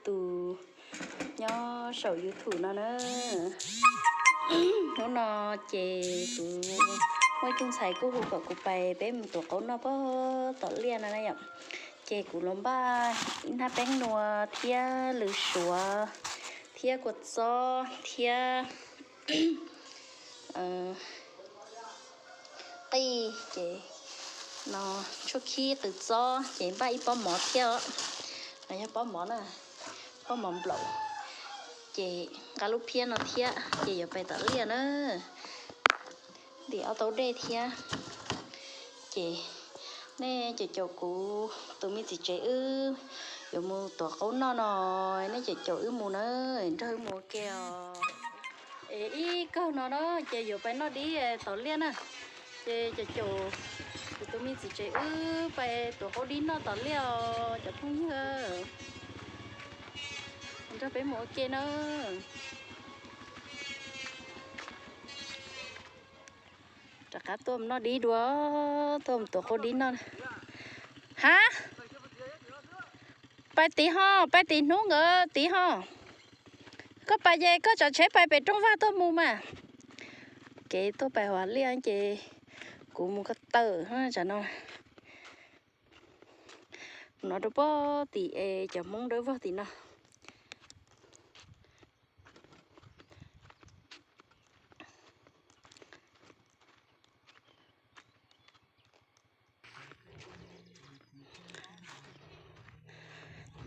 Tus nyob saum YouTube no na. Hnub no ces kuv muaj ib tug ntxhais kuj hu kom kuv pais peb mus tuav qaub noj pog tom liaj no na yom. Ces kuv los npaj ib hnab peeb nua thiab lws suav thiab kua txob thiab qij ces no tshuaj khib qws txob ces npaj ib pob mov thiab os. No yog pob mov na, pob mov nplaum. Ces nqa lub phiab no thiab ces yuav pais tom liaj na, ntim ob tau dej thiab. Ces nej caum caum kuv tus me txiv tsev wb yuav mus tuav qaub noj no, nej caum caum wb mus na, nrog wb mus ua ke os. Es ib kawg no na ces yuav pais noj dib tom liaj na. Ces caum caum kuv tus me txiv tsev wb pais tuav qaub dib noj tom liaj os cov phooj ywg. Nrog peb mus ua ke na. Rov qab tuaj noj dib dua, tuaj tuav qaub dib noj. Hab, pais tid ho, pais tid hnub nkawd tid ho. Koj pais ces koj tsav tsheb pais pem rooj vag tuaj mus mas. Kev tuaj pais Huav Liaj ces kuv mus ko taw tsam no. Mus no rau pog tim es cov Hmoob dawb vog tim no.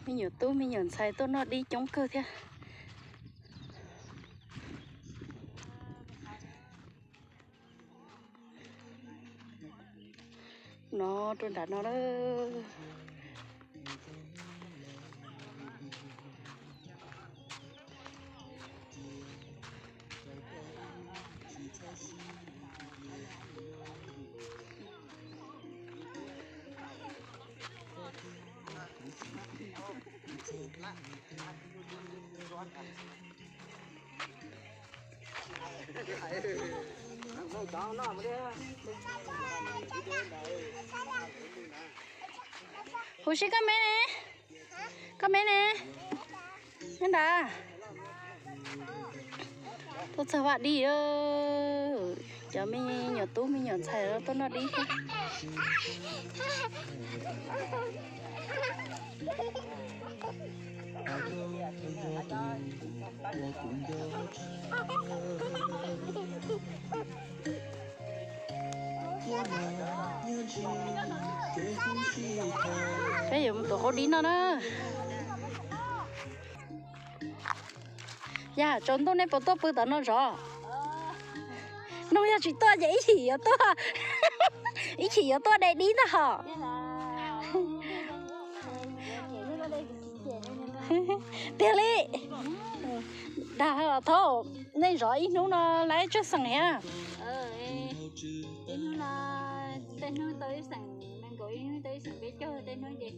Me nyuam tub me nyuam ntxhais tuaj noj dib coob kawg thiab. No rau nram no lawm. Huv si koj me ne, koj me ne, nyob nrad. Tuaj txog vaj dib, cov me nyuam tub me nyuam ntxhais tuaj noj dib thiab. Peb yuav mus tuav qaub dib noj na. Yog tsaus ntuj nej puas tuaj pw tom no zov? Hnub yog tsis tuaj ces ib chim yuav tuaj, ib chim yuav tuaj de dib ntag hos. Tiag li. Dag thaub, nej zov ib hnub no laib tsawg xeem thiab? Ib hnub no tej hnub tau ib xeem nees nkaum, ib hnub tau ib xeem peb caug, tej hnub ces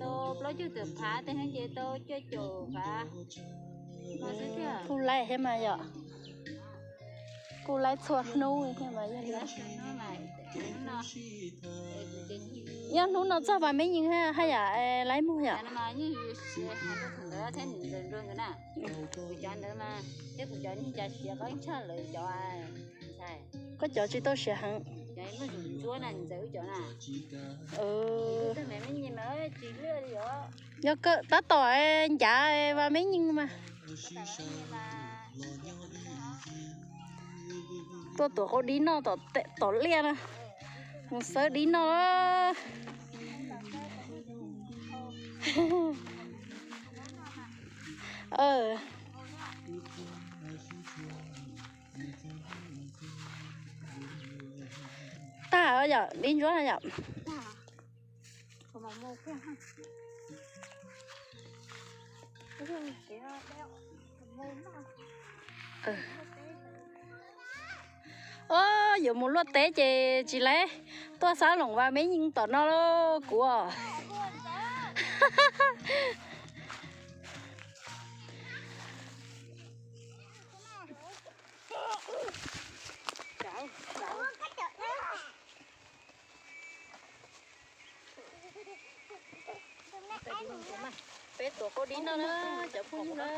tau plaub caug tawm phav, tej hnub ces tau cuaj caum phav. Kuj laib thiab mas yom. Kuj laib txhua hnub thiab mas yog li. Yog hnub no txog Vaj Meb Nyeej haj yam laib muag yom. Koj cov tsis tau siav heev. Yog kawm tab tom ncav Vaj Meb Nyeej mas. Tuaj tuav qaub dib noj tom liaj na. Mus xawb dib noj. Tag yom, dib ntsuab yom. Os, yuav mus luaj teb ces tsis laib tuaj xab loos Vaj Meb Nyeej tom no lauj kuv os. Peb tuav qaub dib noj na, cov phooj ywg na.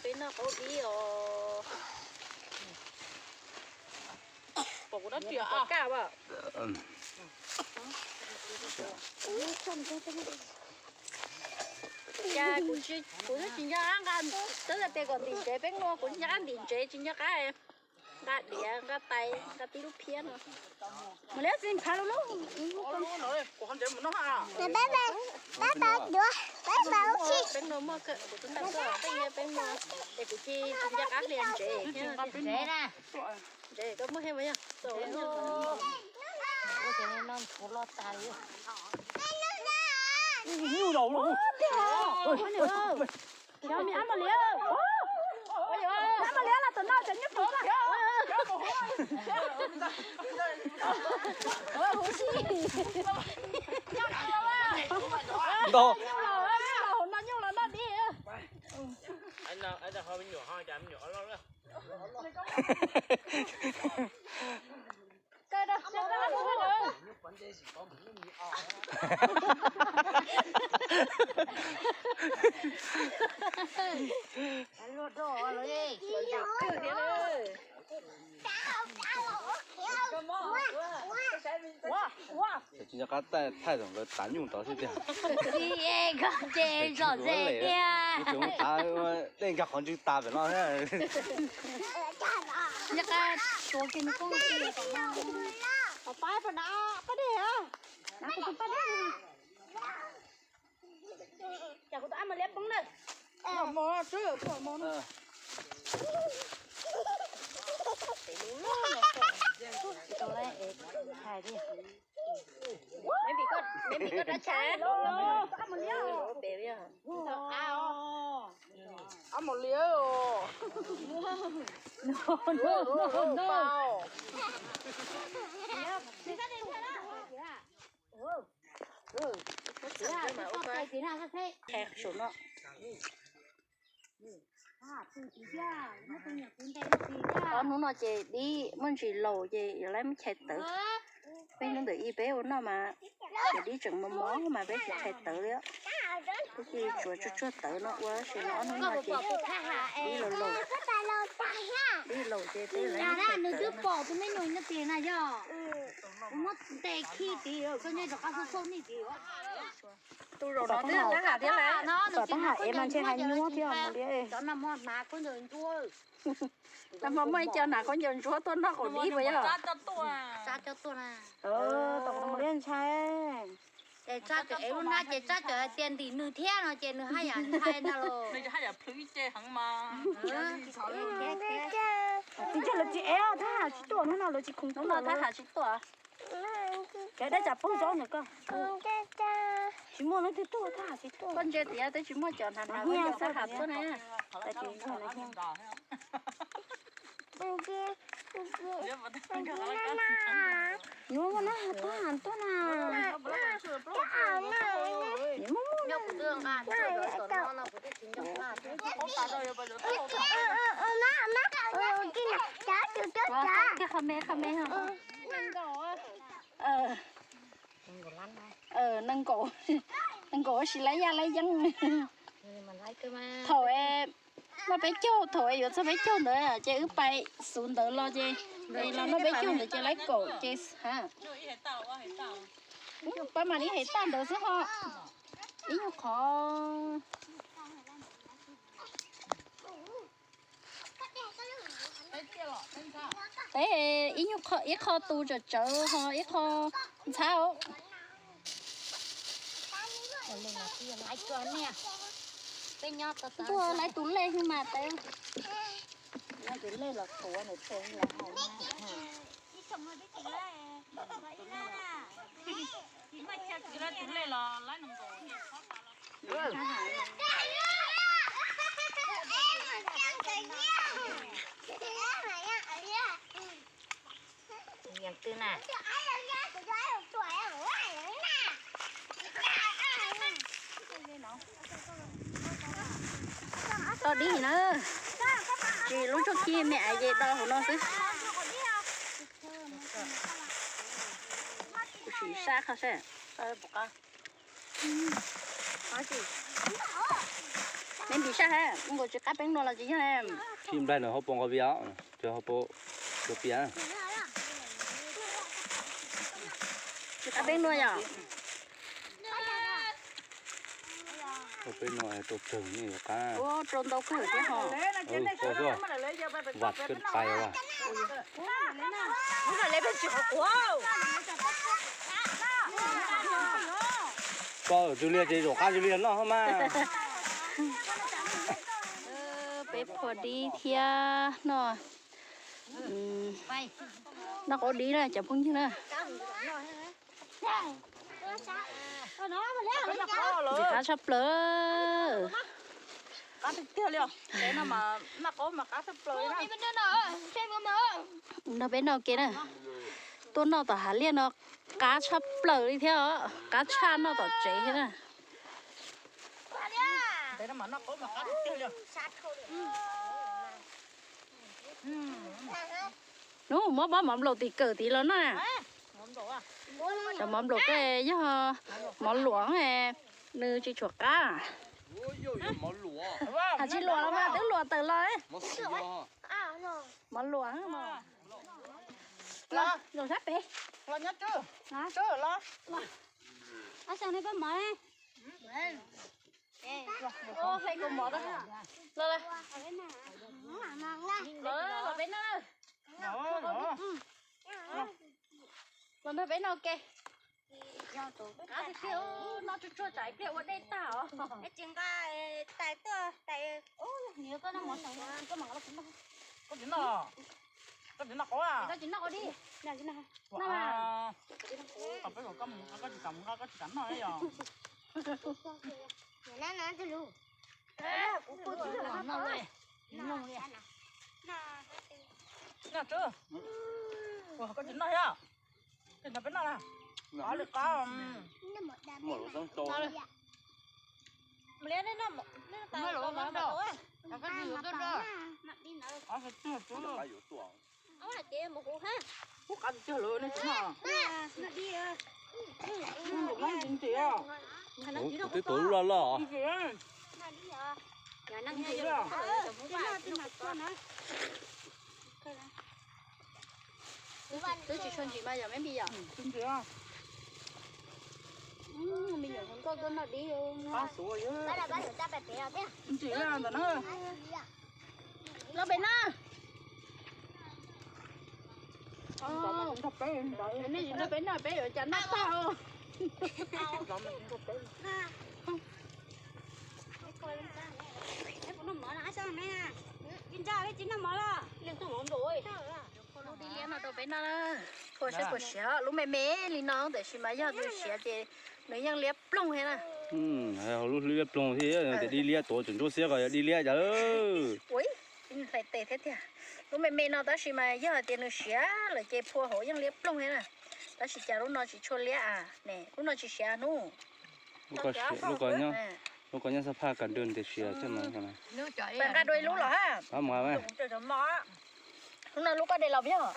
Peb noj qaub dib os. Pom kuv dab tsi kaj as? Cas kuv, kuv twb tsis nco qab nqa, twb tias kom ntim tsev peb noj, kuv tsis nco qab ntim tsev, tsis nco qab nqa diav, nqa tais, nqa tib lub phiab no. Mus liab txiv phav lub lub. Peb noj muaj, kuv twb nqa tuaj peb noj, es kuv cia tsis nco qab hlias ntsev thiab. Ntsev, koj muaj thiab mas yog. Nyuj zaus. Xyov me ab mos liab, ab mos liab los tom no cov nyuj pom. Ntau. Hauv no nyuj los noj dib. Tsis nco qab thaij thaum nkawd tav nyuj tod xwb tiag. Koj ces zom zem tiag. Dej nkag qhov ntswg tas pem no. Pab, pab dej, pab dej. Cas kuv tus ab mos liab poob na. Neb vim koj dab tshai. Ab mos liab os. Ob hnub no ces dib muaj ntsis laus ces yuav lawv muab chais tawv. Peb hnub ntawm ib peb ua noj mas ces dib tseem mos mos mas peb tsis chais tawv li. Peb cia tsuav tsuag tsuag tawv no ua tab sis no ob hnub no ces dib laus laus. Dib laus ces peb lawv muab chais tawv no. Tus zaum no twb tab ham thiab, tab ham es mas ntshe hais nyuaj thiab mus li. Nag hmo muaj ib co hnav khaub ncaws ntsuab tuaj noj qaum dib puas yog? Tom mus li ntshai. Ces tsab cov ev lub hnab ces tsab cov hais tias ntim nws thiab no ces nws haj yam ntshai ntag lauj. Nws haj yam plhws ib ce heev mas. Tsis ntshai lawv tsis ev, thab ham tsis tuaj hnub no lawv tsis khoom tuaj, thab ham tsis tuaj. Cov dab tsam pub zaub ntawm koj. Tsis muaj leej twg tuaj, thab ham tsis tuaj. Koj ntsia tias twb tsis muaj cov hnav hnav khaub ncaws thab ham tuaj na. Yuav muaj na, thab ham tuaj na. Muaj muaj na. Qho me, qho me. Nees nkaum, nees nkaum sis laib yaj laib yeeb. Thaum noj peb caug, thaum yuav txog peb caug ntawd ces wb pais xub ntawd los ces, los noj peb caug ntawd ces laib kaum ces, pab mam li hem tag ntawd xwb ho. Ib nyuag qhov, peb ib nyuag qho, ib qho tu tsawv tsawv ho ib qho ntxhab. Tuaj laib tus lej xwb mas tau. Tus lej los tuav ntawm tes los hais. Tau dib na, tsis lub tsuj ci me aiv ces do hauv no xwb. Kuv sim sab qhov seb. Me npis sab ha, nkaus tsis qab peb nua los tsis yog. Thib nplaig no hauv paus nqaus vias, cov hauv paus cov pias. Tsis qab peb nua yom. Peb nua rau tsawg ne yuav qab. Rau ntau kawg thiab ho. Vam kawg pais as. Koj tsw liag ces zaum qab tsw liag noj mas. Peb phua dib thiab noj, noj qaub dib na cov phooj ywg na. Ntxim qab tshaj plaws. Nrog peb noj ke na. Tuaj noj tom hav liaj no qab tshaj plaws li thiab os, qab tshaj noj tom tsev thiab na. Hnub muab pob mov nplaum tim kawm tid los noj na. Cov mov nplaum ko yog mov luam, nws tsis tshua qab. Has tsis luam los mas twb luam tawm los. Mov luam, luam sab pem. Los, los peb noj. Los nrog peb noj ke. Qab tiag tiag, noj tsuag tsuag tsam ib pliag ua dej tag os. Tsis nqa tais tuaj, tais, koj tsis noj, koj tsis noj qaub, koj tsis noj qaub di. Noj mas. Koj tsis kam nqa, koj tsis kam noj yom. Noj tsuag, koj tsis noj thiab. Ces nrog peb noj na. Qab li qab. Ub, qab tiag tiag lawm nej tsis noj. Ntxim ntxim. Twb tuav lub loj loj. Ntxim. Twb tsis tshua ntsim mas yog me npis yom. Me nyuam hluas nkauj tuaj noj dib. Ntxim ntawm na. Los pem na. Nej tsis nrog peb noj peb yuav cas noj tag. Lub dib liab no rau peb noj na. Phua saib puas siav, lub me me li no tab sis mas yog nws siav ces nws yeej liab ploog thiab na. Hauv lub liab ploog thiab, tias dib liab tuav tseem ntsuab xiab ko yog dib liab cas. Ua hlais tes thiab tiag. Lub me me no tab sis mas yog hais tias nws siav lawm ces phua hauv yeej liab ploog thiab na. Tab sis cas lub no tsis tshua liab a, ne lub no tsis siav hnub. Lub ko nyob xab phaj kas dwg tias siav thiab mas. Nqa dua ib lub los ha. Lub no lub koj de los yog.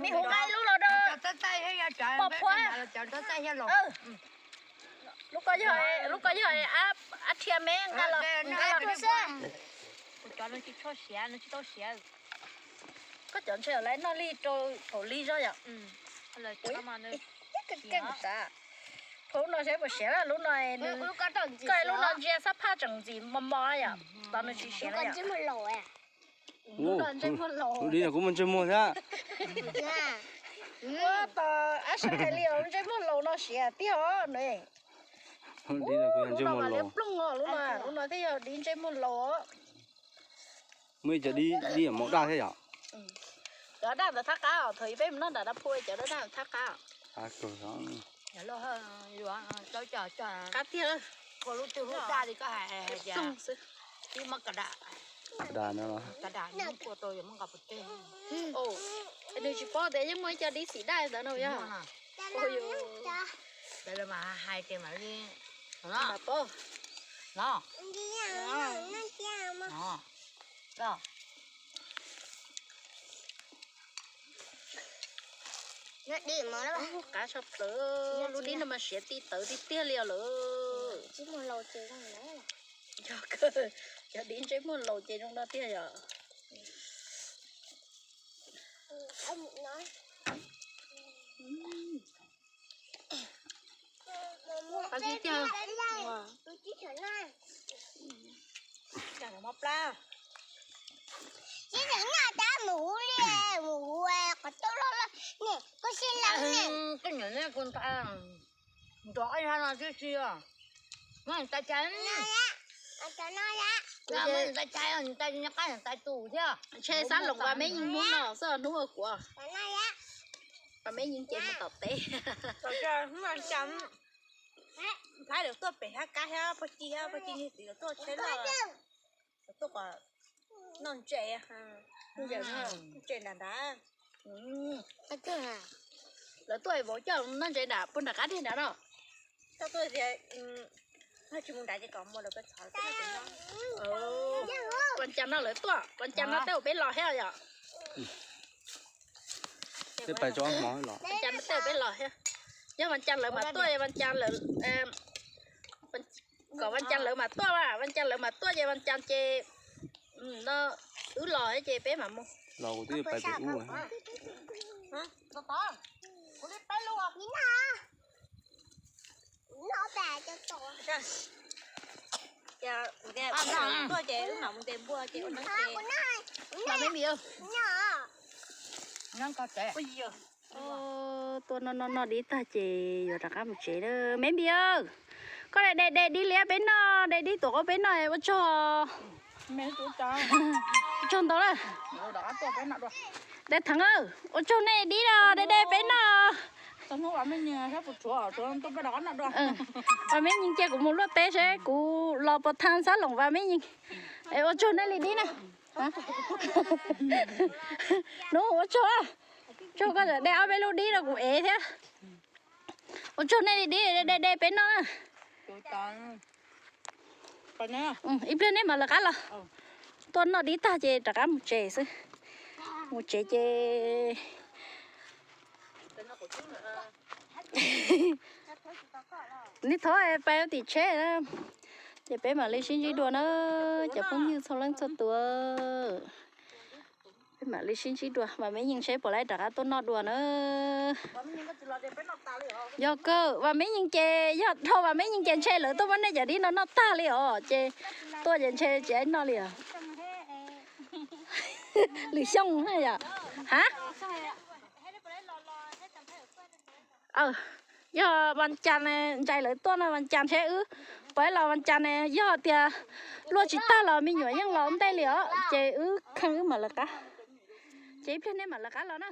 Me hu nqa ib lub los rau pom phua. Lub ko yog, lub ko yog ab rhia me nqa los. Kuv cov nws tsis tshua siav, nws tsis tau siav. Koj cov ntshe lawv noj li rau thaum li zog yom. Keej tas. Phua lub no saib puas siav, lub no, koj lub no ntsia xab phaj tseem ntxim mos mos yom, tos nws tsis siav na yom. Lub dib no kuv muaj ntsej muag thiab. Ua tas ab sab hais li os, ntsej muag laus no siav tiag os. Lub no mas liab ploog os, lub no, lub no thiaj yog dib ntsej muag laus os. Muaj ib co dib, dib maum daj thiab yom. Cov daj ntawd thab qab os, thaum peb mus noj nram dab phua cov daj ntawd thab qab os. Qab tiag. Nws tsis paub tias yeej muaj ib co dib xim daj ntawd no yog. Mas paub. Qab tshaj plaws, lub dib no mas siav ti tawv tiag tiag li os lawm. Yog kawg, cov dib ntsej muag laus ces zoo no tiag yom. Qab zib tiag. Koj nyiam ne, kuv nrov ib zag no tib si os. Muab niam tais cais, niam tais cais, niam tais tus thiab. Ntshe Xab Loos Vam Meb Yees hnub no xwb, hnub ua kuv. Vam Meb Yees ces mus tom teb. Hnub no cas Nplhaib lawv tuaj pem Hab Kab thiab Pog Ci thiab Pog Ci niag txiv lawv tuaj tsheb loj, lawv tuaj kom noj ntses, ntses nram nrad. Lawv tuaj vauv coj noj ntses nram puag nram qab deg nrad no. Koj tuaj tias tsis mus nrad ces kom mus lawv peb txhov. Vas Cas no lawv tuaj, Vas Cas no tej zaum peb los thiab yom. Vas Cas no tej zaum peb los thiab. Yog Vas Cas lawv mam tuaj, Vas Cas lawv, kom Vas Cas lawv mam tuaj, Vas Cas lawv mam tuaj ces Vas Cas ces no wb los ces peb mam mus. Los kuv twb pais pem ub. Tuaj noj noj noj dib tag ces yuav rov qab mus tsev na. Me Npis, koj de de dib liab peb noj, de dib tuam qub peb noj ua tsaug. Ua tsaug ntau lawm. De Theev, ua tsaug nej dib no, de de peb noj. Vam Meb Yees cia kuv mus luaj teb seb kuv los puas tau Xab Loos Vam Meb Yees. Ua tsaug nej li dib na. Hnub ua tsaug, tsaug koj de ob peb lub dib rau kuv ev thiab. Ua tsaug nej li dib, de de peb noj na. Ib pliag nej mam lawv qab los. Tuaj noj dib tag ces rov qab mus tsev xwb. Mus tsev ces nej thov pais tim tsheb na, ces peb mam li sib ntsib dua na, cov phooj ywg txhua leej txhua tus. Peb mam li sib ntsib dua, Vam Meb Yees seb puas laib rov qab tuaj noj dua na. Yog kawg, Vam Meb Yees ces yog dhau Vam Meb Yees ces ntshe lawv tuaj muab nej cov dib no noj tag li os, ces tuaj ces ntshe tsis noj li os. Lwm xyoo na yom. Hab, yog Vas Cas ne, ntsais lawv tuaj no Vas Cas ntshe wb pab los Vas Cas ne, yog tias luaj tsis tag los me nyuam yeej los ntej li os, ces wb kheej wb mam lawv qab. Ces ib pliag nej mam lawv qab los na.